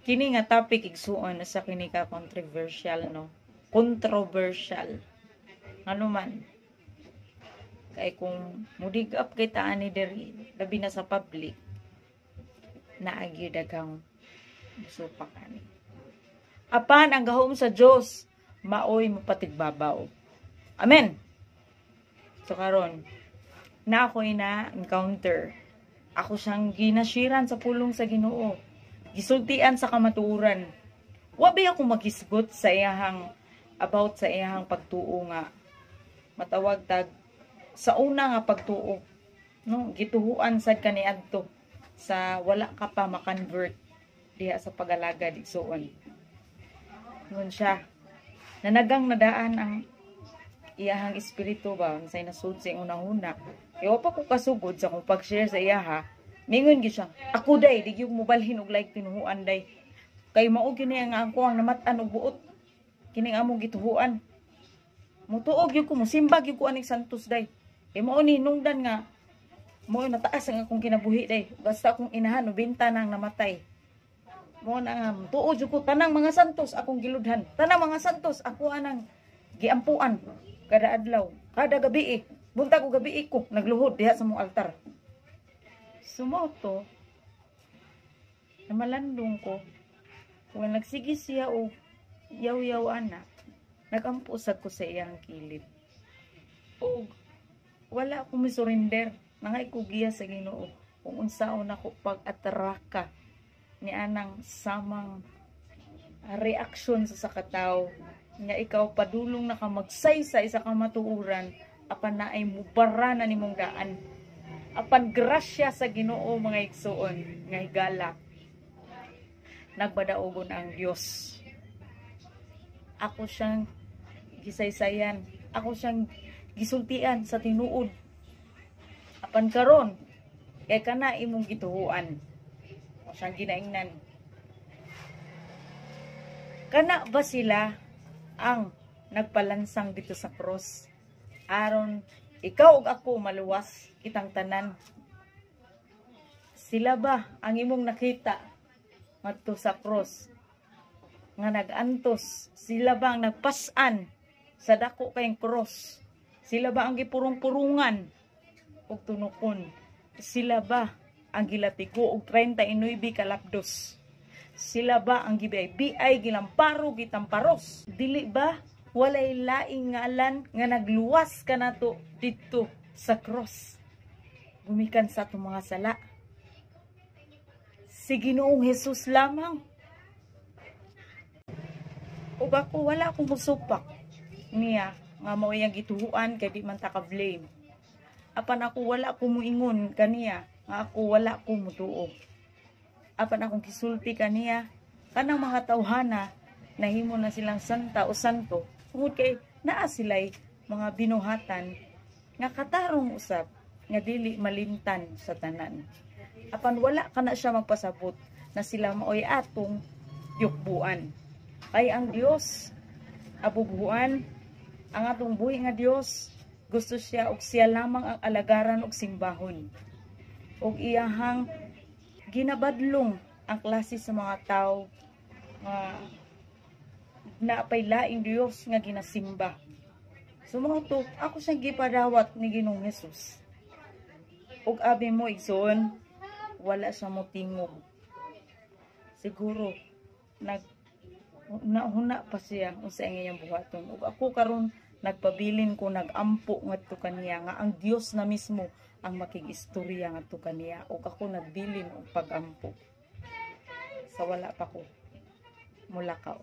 Kini nga topic, igsuon, sa kini ka controversial, no? Controversial. Ano man? Kay kung mudig up kita ani diri, labi na sa public, naagi daghang musupak ani. Apan ang gahom sa Dios maoy mapatigbabaw. Amen. So karon, na ako na encounter. Ako siyang ginashiran sa pulong sa Ginoo. Gisultian sa kamatuoran. Wa ba ako maghisgot sa iyahang about sa iyahang pagtuo nga matawag tag sa una nga pagtuo, no? Gituhuan sad kaniadto sa wala ka pa makonvert diha sa pag-alagad, igsuon. Ngun siya nanagang nadaan ang iyahang espiritu ba unsay nasud sa iyang unahuna. Kay wa pa ko kasugod sa akong pag-share sa iyaha, mingon gyud siya, "Ako day, di gyud mobalhin og like tinuhuan day. Kay mao gyud ni ang ako ang namat-an og buot. Kining among gituhuan. Mutuo gyud ko, musimba gyud ko aning santos day. Kay mao ni nungdan nga mao nataas ang akong kinabuhi day. Basta akong inahan 90 nang namatay. Mao na nga tuo jud ko, tanang mga santos akong giludhan. Tanang mga santos ako anang giampuan kada adlaw, kada gabi eh. Buntag ug gabi ko nagluhod diha sa mong altar." Sumoto namalandong ko. Kung nagsige siya og yaw-yaw ana, nagampo sad ko sa iyang kilid. Og wala ako mi-surrender. Nangay ko giya sa Ginoo kung unsaon nako pag-atraka ni anang samang reaksyon sa katawo nga ikaw padulong na ka magsay sa isa ka matuoran apan naay mubara na nimong daan. Apan grasya sa Ginoo, mga igsuon, nga higala, nagbadaogon ang Dios. Ako siyang gisaysayan, ako siyang gisultian sa tinuod. Apan karon kay kana imong gituhuan, ako siyang ginaingnan, kana ba sila ang nagpalansang dito sa cross aron ikaw ug ako maluwas kitang tanan? Sila ba ang imong nakita ngadto sa cross nga nagantos? Sila ba ang nagpas-an sa dako kayong cross? Sila ba ang gipurong-purungan ug tunukon? Sila ba ang gilatigo og 39 ka lapdos? Sila ba ang gibay-biay, gilamparo, gitamparos? Dili ba walay laing ngalan nga nagluwas kanato didto sa cross gumikan sa atong mga sala? Si Ginoong Jesus lamang. Ug ako wala akong musupak niya nga mao iyang gituhuan kay di man ta ka blame. Apan ako wala ko muingon kaniya nga ako wala ko mutuo. Apan akong gisulti kaniya, kanang mga tawhana nahimo na silang santa o santo tungod kay naa sila'y mga binuhatan nga katarong usab nga dili malimtan sa tanan. Apan wala kana siya magpasabot na sila maoy atong yukbuan. Kay ang Dios abubuhan, ang atong buhi nga Dios, gusto siya og siya lamang ang alagaran og simbahon. Og iyahang ginabadlong ang klase sa mga tao nga naapay laing Dios nga ginasimba. So mao to, ako siyang gipadawat ni Ginoong Hesus. Ug abi mo, igsoon, wala siya motingog. Siguro nag nahuna pa siya unsa ang iyang buhaton. Ug ako karon nagpabilin ko, nagampo ngadto kaniya nga ang Dios na mismo ang makig-istorya ngadto kaniya, ug ako nagbilin og pagampo sa wala pa ko mulakaw.